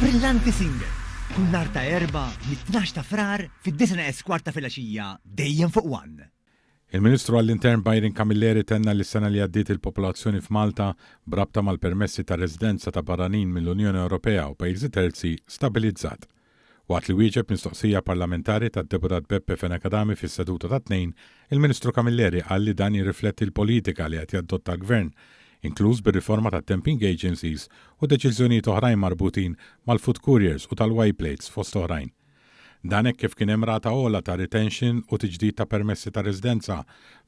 Brillanti Singers, kull nhar ta' Erbgħa mit-tnax ta' Frar fid-disgħa neqes kwart ta' filgħaxija dejjem fuq one. Il-Ministru għall-Intern Byron Camilleri tenna li s-sena li għaddiet il-popolazzjoni f'Malta b'rabta mal-permessi ta' residenza ta' barranin mill-Unjoni Ewropea u pajjiżi terzi stabilizzat. Waqt li wieġeb mistoqsija parlamentari tad-Deputat Beppe Fenech Adami fis-seduta tat-Tnejn, il-Ministru Camilleri qal li dan jirrifletti l-politika li qed jaddotta l-Gvern, inkluż bir-riforma tat-temping agencies u deċiżjonijiet oħrajn marbutin mal-food couriers u tal-Y-plates fost oħrajn. Dan hekk kif kien hemm rata ogħla ta' retention u tiġdid ta' permessi ta' residenza,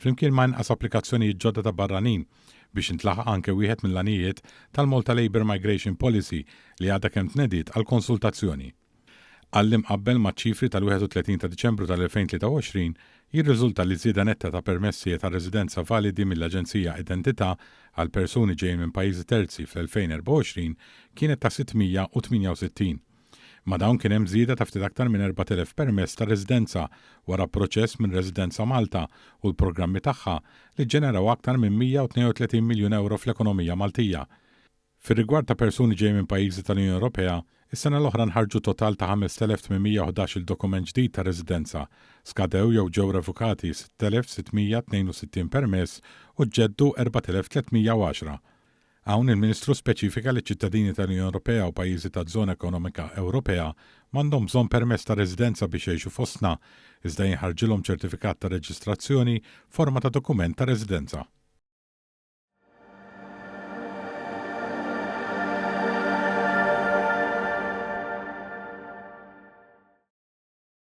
flimkien ma' inqas applikazzjonijiet ġodda ta' barranin, biex intlaħaq anke wieħed mill-għanijiet tal-Malta Labour Migration Policy li għadha kemm tnediet għall-konsultazzjoni. Qal li mqabbel maċ-ċifri tal-31 ta' Diċembru tal-2023, jirriżulta li żieda netta ta' permessi ta' residenza validi mill-Aġenzija Identità għal persuni ġejjin minn pajjiżi terzi fl-2024 kienet ta' 668. Ma' dawn kien hemm żieda ta' ftit aktar minn 4,000 permess ta' residenza wara proċess minn Residenza Malta u l-programmi tagħha li ġġeneraw aktar minn 132 miljun ewro fl-ekonomija Maltija. Fir-rigward ta' persuni ġejjin minn pajjiżi tal-Unjoni Ewropea, is-sena l-oħra nħarġu total ta' 5,811-il dokument ġdid ta' residenza, skadew jew ġew revokati 6,662 permess u ġġeddu 4,310. Hawn il-Ministru speċifika li ċittadini tal-Unjoni Ewropea u pajjiżi taż-Żona Ekonomika Ewropea m'għandhom bżonn permess ta' residenza biex jgħixu fostna, iżda jinħarġilhom ċertifikat ta' reġistrazzjoni forma ta' dokument ta' residenza.